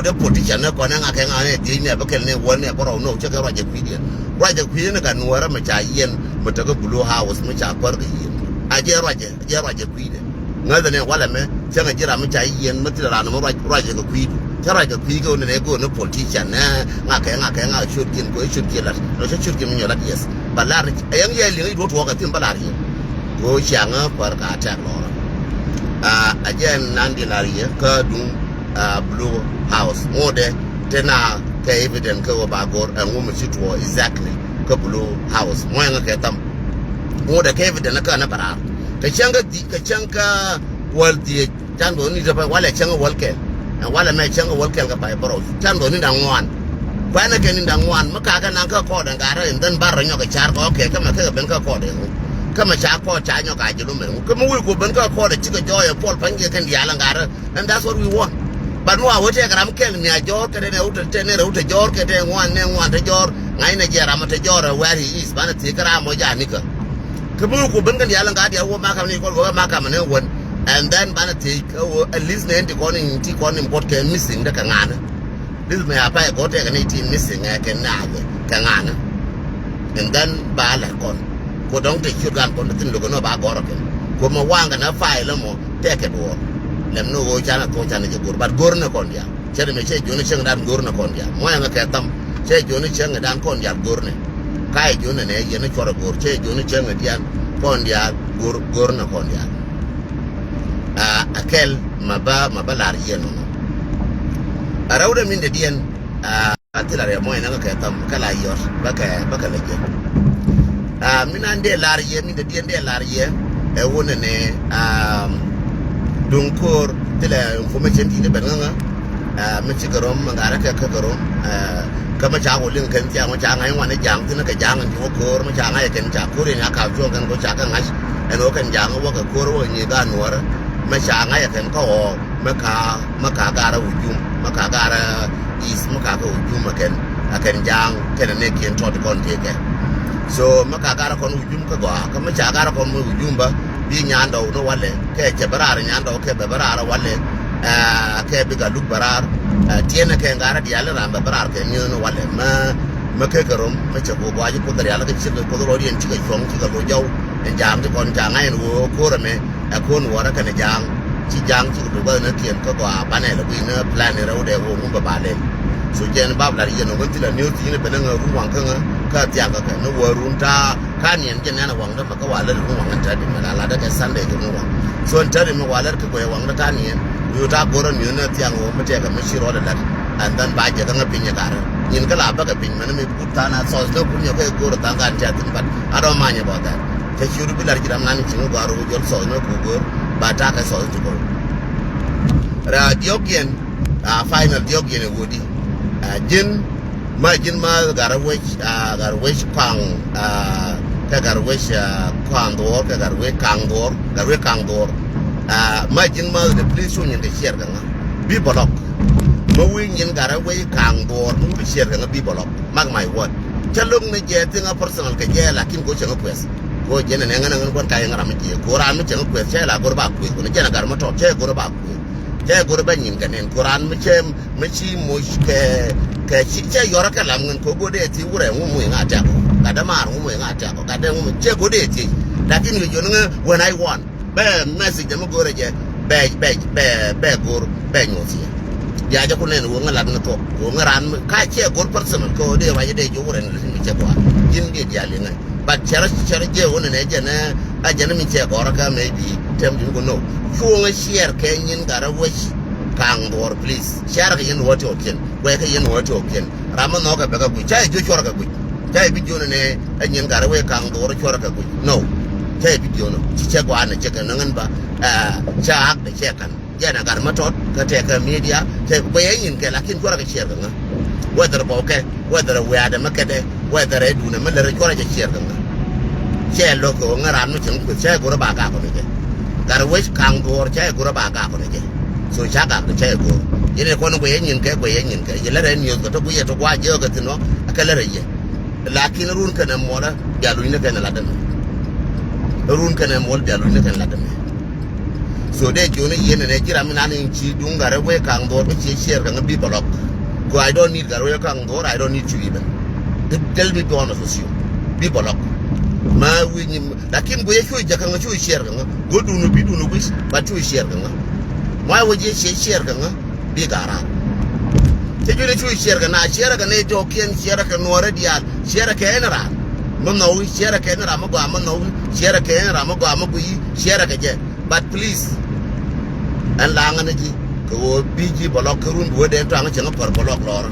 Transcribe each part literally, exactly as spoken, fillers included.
Dee politician ni kɔn ni ŋa kɛ ŋa ni dhiec ni a bä kɛl ni wä ni a bä rɔw ni wä cɛ kɛ ruac ɛ kui̱diɛn. Ruac ɛ kui̱diɛn ni ka nuɔrä mi ca yiɛn mi tekɛ Blue House mi ca kuäär kɛ yiɛn. A jɛ ruac ɛ, jɛ ruac ɛ kui̱dɛ. Ŋäthɛ ni walɛ mɛ cäŋ a ji̱ ram mi ca yiɛn mi thilɛ ran mi ruac, ruac ɛ kɛ kui̱du. Cä ruac kɛ kui̱ kɛ wä ni nɛ go̱o̱r ni politician ni ŋa kɛ ŋa kɛ ŋa ciöt kiɛn kɛ ciöt kiɛn lat. Nɔ cä ciöt kiɛn mi nyɔ lat, yes. Ba lar ni ɛ yɛn yɛ liŋ i̱ duɔ̱t tuɔɔk ɛ thi̱n ba lar yɛ. Kɛ wä ciaŋä kuäär ka tɛk lɔrä. A jɛ nan di lar yɛ kä duŋ a Blue House ŋuudɛ te na kɛ evident kä wä ba gor ɛŋu mi ci tuɔ exactly kä Blue House muɛŋä kɛ tham. Ŋuudɛ kɛ evident kä na barar kɛ cäŋ kä di kɛ cäŋ kä wäl dhiec can bä ni dɛ pay walɛ cäŋ wäl kɛl. Ɛn walɛ mɛ cäŋ wäl kɛl kɛ pay bärɔw can bä ni daŋ ŋuan. Kuɛnɛ kɛ ni daŋ ŋuan mi kakɛ naŋ kä kɔɔdɛ ŋarä in dhɛn bar rɔ nyɔk kɛ car kɛ ɔkɛ kä mɛ kɛ kɛ ben kä kɔɔdɛ ŋu. Kä mɛ ca kɔɔd ca nyɔk a jɛ lum ɛn ŋu kä mi wi̱i̱ ku ben kä kɔɔdɛ cikɛ jɔɔyɛ puɔl pa̱ny kɛ kɛn diaal ŋarä. And that's what we want. But mi wa wä tɛk ram kɛl mi a jɔɔr kɛ tɛ nɛ wut tɛ nɛ rɛ wut tɛ jɔɔr kɛ tɛ ŋuan nɛ ŋuan tɛ jɔɔr ŋa̱c nɛ jɛ ram tɛ jɔɔr ɛ where he is banɛ thiek kä ram mɔ ja nikɛ. Kä mi wä ku ben kɛn diaal ŋa̱t diaal wä makam ni kɔn wä kä makam ni wän. And then banɛ thiek kä wä at least nɛ ti kɔn in ti kɔn in bot kɛ missing dɛ kɛ ŋa̱nä. This mɛ a pay gɔ̱r tɛk ni ti missing ɛ kɛ naath kɛ ŋa̱nä. And then ba lɛ kɔn. Ko dɔŋ te ciöt gan kɔn te thin lo̱k ni ba gɔ̱r kɛn. Ko mɛ waŋ kɛ na file mɔ tɛk kɛ duɔ̱ɔ̱r. Lɛm ni ɣöö canɛ thuɔ̱k canɛ jɛ go̱r. But go̱r ni kɔn diaal. Cɛ ri mɛ cɛ jiɔni cäŋ dan go̱r ni kɔn diaal. Mɔ ɛŋɛ kɛ tham. Cɛ jiɔni cäŋ dan kɔn diaal go̱r ni. Ka yɛ jiɔni nɛ yɛn ni cuɔr go̱r. Cɛ jiɔni cäŋ diaal kɔn diaal go̱r, go̱r ni kɔn diaal. A kɛl ma ba, ma ba lar yɛn nɔ. A rɛw dɛ min dɛ diɛn. A thil a rɛm mɔc nɛ kä kɛ tham kä la yɔt bä kɛ, bä kɛ lɛ jɛ. A min an dee lar yɛ, min dee diɛn dee lar yɛ ɛ wunɛ nɛ. A duŋ ko̱r thilɛ information ti ni ben ŋäŋä. A mi cikɛ rom mi ŋa̱rä kɛ kä kɛ rom. A kä mi ca wä liŋ kɛn thiaŋ mi ca ŋa̱c ŋuan ni ja̱a̱ŋ thin kɛ ja̱a̱ŋ in ti wä ko̱r mi ca ŋa̱c kɛn ca ko̱r in a ka̱p cuɔ̱ŋ kɛn ko̱ ca kɛ ŋa̱c ɛn wä kɛn ja̱a̱ŋ wä kɛ ko̱r wä kɛ nyiek a nuɔ̱rä mi ca ŋa̱c kɛn kä ɣɔɔ. Mä ka, mä ka garä wujum, mä ka garä is, mä ka kɛ wujum ɛ kɛn, ɛ kɛn ja̱a̱ŋ kɛnɛ nɛ kiɛn tɔt kɔn tekɛ. So mä ka garä kɔn wujum kä gɔaa kä mä ca garä kɔn mä wujum bä bi nyandɔw ni walɛ kɛ cɛ bä raar nyandɔw kɛ bɛ bä raar walɛ. Ɛ kɛ bi ka luk bä raar. Ɛ tiɛnɛ kɛ garä diaal ram bɛ bä raar kɛ ni ni walɛ mä, mä kɛ kɛ rom mä cɛ ku gɔaa ji̱ kuoth rial kɛ cikɛ kuoth rɔɔdiɛn cikɛ cuɔ̱ŋ cikɛ loc jɔw. Ɛn ja̱a̱ŋ ti kɔn ca ŋa̱c ɛn ɣöö ko̱rɛ mɛ. Ɛ ko̱n wäärä kɛnɛ ja̱a̱ŋ ci ja̱a̱ŋ ci kɛ tok bä ni kiɛn kä gɔaa banɛ lɛ guiy ni plan ni rɛw dɛ wä ŋun bɛ ba lɛl. So jɛn bap lat yɛn ŋun thilɛ news thi̱n ben ni ŋä run waŋ kä ŋä kä thiaŋ kä kɛ ni wä run ta̱a̱ ka niɛn jɛn nɛn waŋ dä mɛ kä wa lät run waŋ ni tɛt di mɛ la lat dä kɛ Sunday kɛ run waŋ. So ni tɛt di mɛ wa lät kɛ guɛy waŋ dä ka niɛn. Yu ta̱a̱ go̱rä news ni thiaŋ wä mi tɛkɛ mi ci rɔɔdɛ lat. And then ba jɛ kä ŋä piny ɛ karä nyin kä la bä kɛ piny mɛ ni mi kut tha̱a̱n a thɔth ni kun yɛ kɛ go̱rä tha̱a̱n ka ni tɛt thin but I don't mind about that. Cä ciöt bi lar ji̱ ram nan cieŋ gɔaa rok jɔl thɔɔth ni ku go̱o̱r ba ta̱a̱ kɛ thɔɔth ti go̱o̱r. Ra diɔ̱k yɛn a final diɔ̱k yɛn ɛ wodi. A ji̱n ma ji̱n ma garɛ wec a garɛ wec kaŋ a kɛ garɛ wec a kaŋ dhuɔ̱ɔ̱r kɛ garɛ wec kaŋ dhuɔ̱ɔ̱r garɛ wec kaŋ dhuɔ̱ɔ̱r. A ma ji̱n ma the police cu nyin kɛ ciɛɛr kɛ ŋa bi bɔlɔk. Ma wi̱i̱ nyin garɛ wec kaŋ dhuɔ̱ɔ̱r mi wut bi ciɛɛr kɛ ŋa bi bɔlɔk. Mark my word. Cä lo̱k ni jɛ thiŋ a personal kɛ jɛ lakin ko cɛ ŋa kuɛth. Ko jɛ nɛ nɛ ŋa nɛ ŋa kuɛth ka yɛ ŋa ram mi jɛ ko ran mi cɛ ŋa kuɛth cɛ la gor ba kuɛth ko ni jɛ na gar ma tɔt cɛ gor ba kuɛth. Cɛ gor ba nyin kɛ nɛn ko ran mi cɛ mi ci moc kɛ kɛ ci cɛ yɔrɔ kɛ lam ŋin ko gode ti wurɛ ŋu mu ŋa tɛk. Ka da mar ŋu mu ŋa tɛk ka da ŋu mu cɛ gode ti. Lakin wi jɔ ni ŋa when I want. Bɛ message dɛ mi go̱o̱rɛ jɛ bɛ bɛ bɛ bɛ go̱o̱r bɛ nyuɔth yɛ. Bia jɛ ku nɛn wä ŋä lat ŋä thuɔk wä ŋä ran mi ka ciɛ go̱o̱r personal kɛ wä dee ruac dee jɛ wä rɛn lät mi cɛ gɔaa ji̱n bia diaal yɛ ŋä. But cɛrɛ cɛrɛ jɛ wä nɛnɛ jɛnɛ a jɛnɛ mi cɛ gɔrä kä maybe tɛm ji̱n ku no. Cu wä ŋä share kɛ nyin garɛ wec kaŋ dhuɔr please. Share kɛ yɛn wä ti wä kiɛn wɛ kɛ yɛn wä ti wä kiɛn. Ram mi nhɔkɛ bɛ kɛ guic ca yɛ jiö cuɔrɛ kɛ guic. Ca yɛ bi jiö nɛnɛ ɛ nyin garɛ wec kaŋ dhuɔr cuɔrɛ kɛ guic no. Cɛ bi jiɔnɔ ci cɛ gɔaa nɛ cɛ kɛ nöŋ ɛn ba. Cɛ ak dɛ cɛ kan jɛ na gar ma tɔt kä tɛkɛ media cɛ guɛyɛ nyin kɛ lakin cuarɛ kɛ ciɛɛr kɛ ŋä. Whether bɔkɛ whether wiaadɛ mɛ kɛdɛ whether ɛ dunɛ mɛ lɛrɛ cuarɛ cɛ ciɛɛr kɛ ŋä. Cɛ lɔk kɛ ŋä ran mɛ cɛ ŋä kueth cɛ gorɛ ba gak kɔnɛ jɛ. Gar wec kaŋ duɔɔr cɛ gorɛ ba gak kɔnɛ jɛ. So ca gak dɛ cɛ gor yɛn ɛ kɔn guɛyɛ nyin kɛ guɛyɛ nyin kɛ yɛ lɛrɛ niöth kɛ tɔ guiyɛ tɔ gua jɛ kɛ thin ɔ kɛ lɛrɛ yɛ. Lakin run kɛnɛ muɔlä bia luny ni kɛnɛ lat dämɛ. Run kɛnɛ muɔl bia luny ni kɛnɛ lat dämɛ. So dee jiɔni yɛn ɛnɛ ji̱ ram mi nan in ci duŋ Gatwec Kaŋ Dhuɔr mi ci share kɛ ŋä bi block. Ko I don't need Gatwec Kaŋ Dhuɔr, I don't need you even. Tell me be honest with you. Bi block. Ma wi̱i̱ nyi, lakin guiɛ cu jɛ kɛ ŋä cu share kɛ ŋä. Go dunu bi dunu wi̱c, but cu share kɛ ŋä. Ma wä jiɛ ci share kɛ ŋä bi Gatwec. Cɛ juni cu share kɛ na share kɛ ni tɔkiɛn, share kɛ Nuɔrɛ diaal, share kɛ ɛn ran. Ma nhɔwi, share kɛ ɛn ran ma gɔaa ma nhɔwi, share kɛ ɛn ran ma gɔaa ma gui̱i̱, share kɛ jɛ. But please, ɛn laŋä ni ji̱ kɛ ɣöö bi ji̱ block kɛ run bi wä dee tɔaŋ cäŋ pär block lɔr.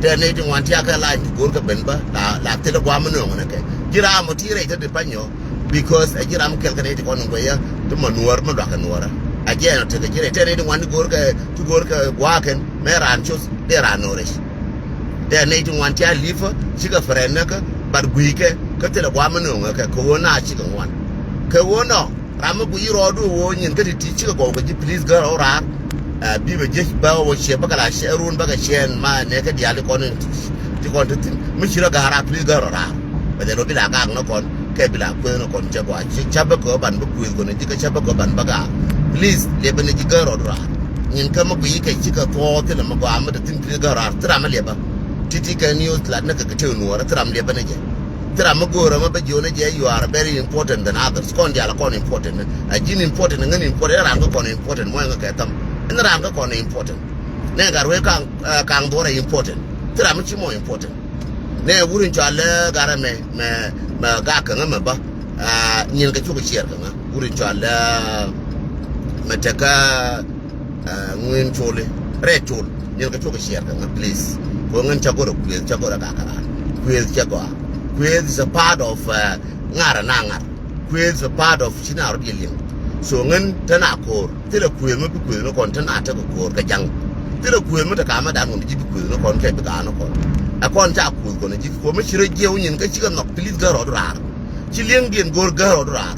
Tɛɛr nɛy ti ŋuan tiakä line ti go̱o̱r kɛ ben bä la, la thilɛ guam mi nööŋ ni kɛ ji̱ ram mɔ ti rɛy te di panyɔ. Because ɛ ji̱ ram kɛl kɛ nɛy ti kɔn in guɛyä ti mɔ nuɔ̱ɔ̱r mi luakä nuɔ̱ɔ̱rä. Ɛ jiɛn ɔ tekɛ ji̱ rɛy tɛɛr nɛy ti ŋuan ti go̱o̱r kɛ, ti go̱o̱r kɛ gua̱a̱kɛn mɛ raan coth dee raan nööŋ rɛc. Tɛɛr nɛy ti ŋuan tia li̱pä cikɛ pɛrɛn näkä, but gui̱i̱kɛ kä thilɛ guam mi nööŋä kɛ kɛ ɣöö na cikɛ ŋuan. Kɛ ɣöö nɔ ram mi gui̱i̱ rɔɔdu ɣöö nyin kä ti ti cikɛ gɔw kɛ ji̱ please gär ɣä raar. Ɛ, bi bɛ jiec bä ɣä wä ciɛ bä kɛ la ciɛ run bä kɛ ciɛɛn ma nɛ kɛ diaal ti kɔn in ti kɔn ti thi̱n mi ci rɔ ga̱a̱r a please gär ɣä raar. Bɛ dhɛl wä bi la gaak ni kɔn kɛ bi la kueth ni kɔn cɛ gɔaa ci ca bä kɛ ɣä ban bä kueth kɔn ji̱ kɛ ca bä kɛ ɣä ban bä gaak. Please liɛpɛ ni ji̱ gär ɣä raar. Nyin kä mi gui̱i̱ kɛ cikɛ thuɔɔk thilɛ mi gɔaa mi te thi̱n please gär ɣä raar thil ram mi liɛpä. Ti ti kɛ news lat ni kɛ kɛ tëë nuɔɔrä thil ram liɛpä ni jɛ. Thil ram mi go̱o̱rä mi bä jiɔni jɛ you are very important than others. Kɔn diaal kɔn important. Ɛ ji̱n important ŋän important ɛ raan kä kɔn important mɔ ɛŋä kɛ thäm. Ɛn raan kä kɔn important. Nɛ Gatwec Kaŋ, ɛ, Kaŋ Dhuɔr ɛ important. Thil ram mi ci mɔ important. Nɛ wur in cɔal lɛ Gatwec mɛ, mɛ, mɛ gak kɛ ŋä mɛ bä. Ɛ, nyin kɛ cuk share kɛ ŋä. Wur in cɔal lɛ mɛ tekä Ɛ, ŋueen col i̱ rɛɛ col nyin kɛ cuɔk kɛ share kɛ ŋä please. Kɛ ŋän cä gɔrɛ kuëth cä gɔrɛ gak kɛ raan. Kuëth cä gɔaa. Kuëth is a part of, ɛ, ŋar ana ŋar. Kuëth is a part of ci na rɔ diɛ liŋ. So ŋän te na ko̱o̱r thilɛ kuëth mi bi kuëth ni kɔn te na tekɛ ko̱o̱r kɛ jaŋ. Thilɛ kuëth mi te kamä dan kɔn ji̱ bi kuëth ni kɔn kɛ bi gaa ni kɔn. Ɛ kɔn ca kuëth kɔn ji̱ kɛ ko̱o̱r mi ci rɔ jiɛw nyin kä cikɛ nhɔk please gär rɔɔdu raar. Ci liŋdiɛn go̱o̱r gär rɔɔdu raar.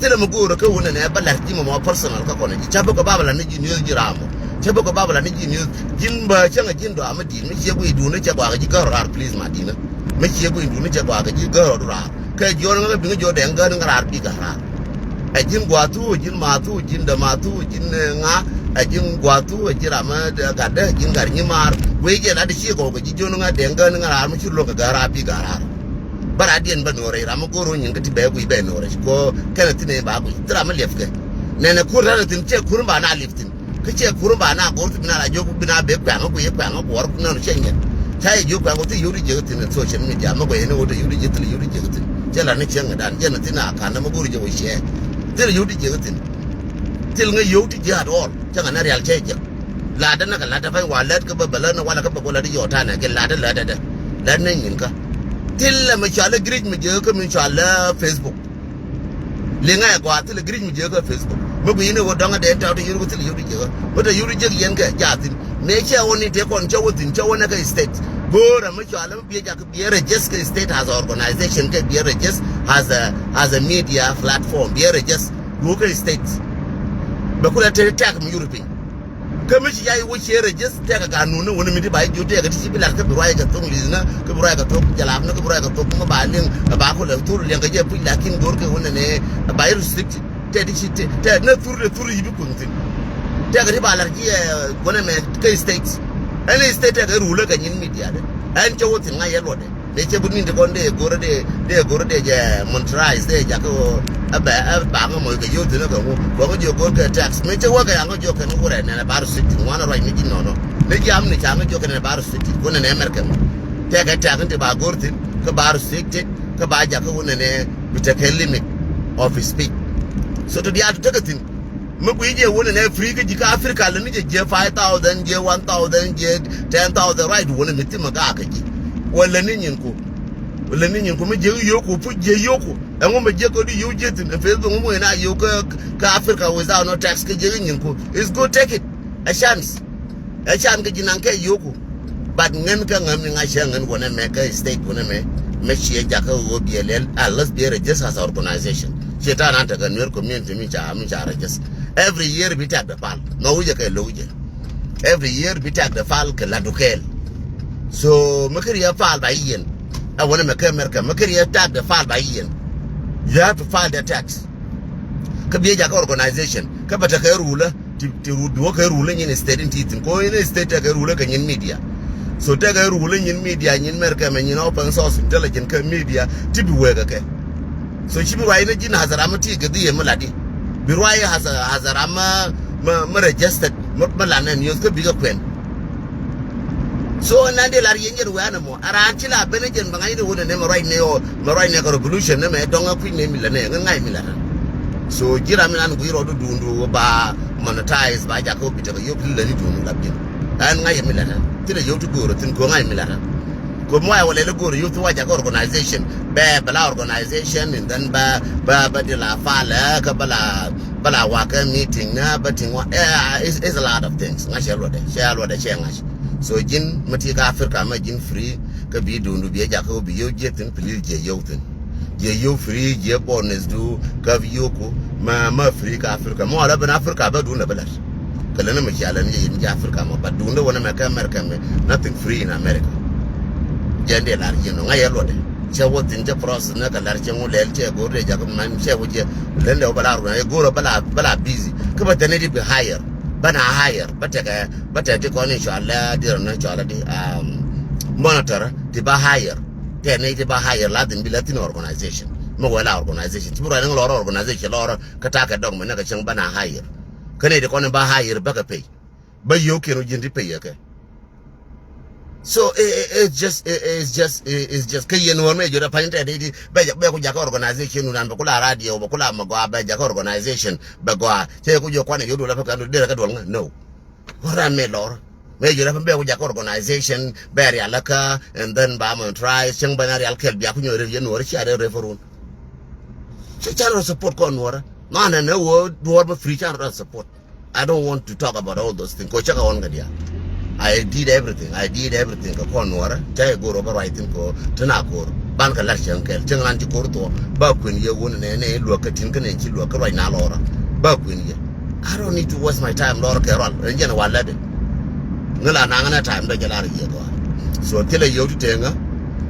Thilɛ mi go̱o̱rä kä wun ɛnɛ bä la̱r ji̱ mɔmɔ personal kä kɔn ji̱. Cä bä kɛ bä bä la̱r ni ji̱ news ji̱ ram mɔ. Cä bä kɛ bä bä la̱r ni ji̱ news. Ji̱n bä cäŋ ji̱n dɔa mi di̱i̱t mi ciɛ guiy duun ni cɛ gɔaa kɛ ji̱ gär raar please ma di̱i̱n. Mi ciɛ guiy duun ni cɛ gɔaa kɛ ji̱ gär rɔɔdu raar. Kɛ jiɔn ŋä kɛ bi̱ŋ jiɔ dɛŋ gär ni ŋä raar bi gär raar. Ɛ ji̱n gua̱a̱ thuuk, ji̱n ma̱a̱ thuuk, ji̱n däma̱a̱ thuuk, ji̱n, ɛ, ŋa̱. Ɛ ji̱n gua̱a̱ thuuk, ɛ ji̱n ram, ɛ, gatdä, ji̱n gat nyimaar. Wee jɛ lat i̱ ciɛ gɔw kɛ ji̱ jiɔn ŋä dɛŋ gär ni ŋä raar mi ci luɔ̱ŋ kɛ gär raar bi gär raar. Bä radiɛn bä no̱o̱rɛ ram mi go̱o̱r wä nyin kä ti bɛ guic bɛ no̱o̱rɛ ko kɛnɛ thin ɛ ba guic thi ram mi liɛpkɛ. Nɛnɛ kur rarɛ thin cɛ kur mi ba na liɛp thin kä cɛ kur mi ba na go̱o̱r thi bi na la jiök bi na bɛ kuɛŋä guic kuɛŋä guɔ̱ɔ̱r nɔn cɛ nyɛn. Ca yɛ jiök kuɛŋä thi yio̱w di jiäk thin ɛ social media mi guɛy ni wä te yio̱w di jiäk thin yio̱w di jiäk thin cɛ la ni cieŋ dan jɛn thin a kan mi go̱o̱r jiäk wä ciɛ. Thil yio̱w di jiäk thin thil ŋä yio̱w ti jiäk at all cä ŋä na rial cɛ jiäk. Ladä na kɛ ladä pany wa lät kä bä bä lät na wala kä bä bä lät yɔ tanɛ kɛ ladä ladä dä. Lät na nyin kä thil lɛ mɛ cɔal lɛ giric mɛ jɛ kä mi cɔal lɛ Facebook. Liŋɛ gɔaa thil lɛ giric mɛ jɛ kä Facebook mɛ bi inɛ wä dɔŋ dɛ tɔt yur kä thil yur jɛ kä mɛ tɛ yur jɛ yɛn kɛ jathin. Mɛ cɛ wä ni tɛ kɔn cɛ wä thin cɛ wä nɛ kä state. Go̱o̱rɛ mɛ cɔal lɛ mɛ biɛ jak biɛ register kɛ state as a organization kɛ biɛ register as a, as a media platform biɛ register. Duɔ̱kɛ state. Bɛ kulɛ te tɛk mi yur piny. Kä mi ci yay wä ciɛ register tɛk a ganun ni wä ni mi ti ba ji̱ jiök tɛk a ti ci bi lat kä bi ruac kɛ thok li̱th ni kä bi ruac kɛ thok jalap ni kä bi ruac kɛ thok mi ba liŋ ba kulɛ thur liɛŋ kɛ jɛ puc lakin go̱r kɛ wä ni ni ba yi restrict tɛk ti ci tɛk ni thur ni thur yi bi kuŋ thin. Tɛk a ti ba lat jiɛ wä ni mɛ kä state. Ɛn state tɛk a rulä kɛ nyin media dɛ ɛn cɛ wä thin ŋa̱c yɛ luɔtdɛ. Dee cɛ bi ni̱n ti kɔn dee go̱rä dee dee go̱rä dee jɛ monetize dee jakä ɣöö ɛ bɛ ɛ baŋä mɔc kɛ yio̱w thi̱n ɛ kɛ ŋu. Kɔŋä jiök go̱rkɛ tax mëë cä wäkɛ yaŋä jiök kɛn wurɛ nɛnɛ ba restricted ŋuanɛ ruac ni ji̱ nɔnɔ. Ni ji̱ amni caŋä jiök kɛn nɛ ba restricted kuɔnɛ nɛ America mɔ. Tɛkɛ tax ni ti ba go̱r thi̱n kä ba restricted kä ba jakä wunɛ nɛ bi tekɛ limit of speech. So to diaal ti tekɛ thi̱n. Mi guic jɛ wun ɛn ɛ free kä ji̱ kä Africa lɛ ni jɛ jiɛ five thousand jiɛ one thousand jiɛ ten thousand right wun ɛ mi thimɛ gaa kä ji̱. Wä lɛ ni nyin ku. Wä lɛ ni nyin ku mi jiɛ yoku pu jiɛ yoku. Ɛŋu mi jiɛ kä di yoku jiɛ thin ɛ Facebook ŋu mi na yoku kä, kä Africa without no tax kä jiɛ nyin ku. It's good, take it. A chance. Ɛ can kä ji̱ naŋ kɛ yoku. But ŋän kä ŋän mi ŋa̱c cä ŋän wänɛ mɛ kä state wänɛ mɛ. Mɛ ciɛ jakä ɣöö biɛ lɛl unless biɛ register as a organization. Ciɛ ta̱a̱ nan tekɛ Nuer community mi ca mi ca register. Every year bi tax dɛ pal. Nɔ wi̱cɛ kɛ lo̱k jɛ. Every year bi tax dɛ pal kɛ lat dukɛɛl. So mi kɛ riɛ pal ba yiɛn. Ɛ wänɛ mɛ kä America mi kɛ riɛ tax dɛ pal ba yiɛn. You have to file the tax. Kä biɛ jakä organization. Kä bɛ tekɛ rulä ti, ti ru-, duɔ̱kɛ rulä nyin state in ti thi̱n. Ko in state tekɛ rulä kɛ nyin media. So tekɛ rulä nyin media, nyin America mɛ, nyin open source intelligence kɛ media ti bi wekɛ kɛ. So ci bi ruac ni ji̱n hazara mi ti kɛ dhiɛ mi lat di. Bi ruac hazara, hazara mi, mi, mi registered, mi, mi lat nɛ news kä bikɛ kuɛn. So nan di lar yɛn jɛn wɛ̈ɛ̈n ɛmɔ a raan ci la ben jɛn bɛ ŋa̱c ni wun ɛnɛ mɛ ruac ni ɔ, mɛ ruac ni kɛ revolution ni mɛ dɔŋ a kui̱ ni mi la ni ŋa̱c mi la ran. So ji̱ ram mi nan gui̱ rɔɔdu duundu ba monetize ba jakä bi tekɛ yop ti la ni duundu la bin. Ɛn ŋa̱c mi la ran. Ti la yop ti go̱o̱r thin ko ŋa̱c mi la ran. Ko mɔ ɛ wala la go̱o̱r yop ti wa jakä organization bɛ bɛ la organization and then ba, ba, ba di la falɛ kä ba la, ba la wakɛ meeting na ba ting wa. Eh, is, is a lot of things. Ŋa̱c cɛ luɔtdɛ, cɛ luɔtdɛ, cɛ ŋa̱c. So ji̱n mi ti kä Africa mɛ ji̱n free kä bi duundu bi jakä bi yop jiɛ thin, please jiɛ yop thin. Jiɛ yop free, jiɛ bonus du kä bi yop ku mɛ, mɛ free kä Africa. Mɔ la ben Africa bɛ duundɛ bɛ lat. Kɛ lɛn mi cia lɛn jɛ yɛn jɛ Africa mɔ, but duundɛ wänɛ mɛ kä America mɛ, nothing free in America. Jɛn dee lar jiɛn ŋa̱c yɛ luɔtdɛ. Cɛ wä thin cɛ process ni kɛ lar cɛ ŋu lɛl cɛ go̱r dee jakä man cɛ wä jɛ. Lɛn dee wä bɛ la organize go̱r bɛ la, bɛ la busy. Kä bɛ thin ni di bi hire. Bɛ na hire. Bɛ tekɛ, bɛ tɛ ti kɔn in cɔal lɛ di rɔ ni cɔal lɛ di, um, monitor ti ba hire. Tɛ ni ti ba hire la thin bi la thin organization. Mɛ wɛ la organization. Ti bi rɔ ni lɔrɔ organization lɔrɔ kä takɛ dɔŋ mɛ ni kɛ cɛŋ bɛ na hire. Kä ni ti kɔn in ba hire bɛ kɛ pay. Bä yio̱w kiɛn wä ji̱n ti peyɛ kɛ. So it, it, it's just it, it's just it, it's just kä yɛn wä mɛ jɔt a pa̱ny tɛ di di bɛ bɛ ku jakä organization wun an bɛ ku la radio bɛ ku la mɛ gɔaa bɛ jakä organization bɛ gɔaa cɛ ku jɔ kuan yio̱w duɔl a pä kɛ duɔl derɛ kɛ duɔl ŋä no. Wä ran mɛ lɔr mɛ jɔt a pa̱ny bɛ ku jakä organization bɛ rial a kä and then ba mɛ try cɛŋ bɛ na rial kɛl bia ku nyɔ rɛ yɛn wä rɛ cia rɛ rɛ fɛ run. Cɛ can rɔ support kɔn nuɔrɛ. Nanɛ nɛ wä duɔr bä free can rɔ support. I don't want to talk about all those things. Ko cä kɛ ɣɔn kɛ diaal. I did everything. I did everything kɛ kɔn nuɔrɛ. Cä yɛ go̱r ɔ bä ruac thin ko tin a ko̱r ban kɛ lar cäŋ kɛl cäŋ ran ci ko̱r thuɔ̱k ba kuën yɛ wun nɛ nɛ luäk kɛ tin kä nɛ ci luäk kä ruac na lɔrä ba kuën yɛ. I don't need to waste my time lɔrä kɛ rual ɛn jɛn wa lɛt. Ŋäl a naŋ nɛ time dɔ jɛ lar yɛ gɔaa. So thilɛ yio̱w ti teŋä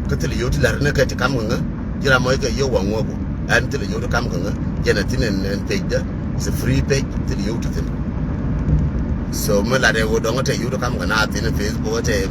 kä thilɛ yio̱w ti lar nɛ kɛ ti kam kɛ ŋä. Ji̱ ram mɔc kɛ yio̱w wa ŋuɔ̱k wä ɛn thilɛ yio̱w ti kam kɛ ŋä. Jɛn a thin ɛn page dä. It's a free page. Thilɛ yio̱w ti thin. So mi lat ɛ wä dɔŋ ɛ tɛ yut kam kɛ na thin Facebook ɛ tɛ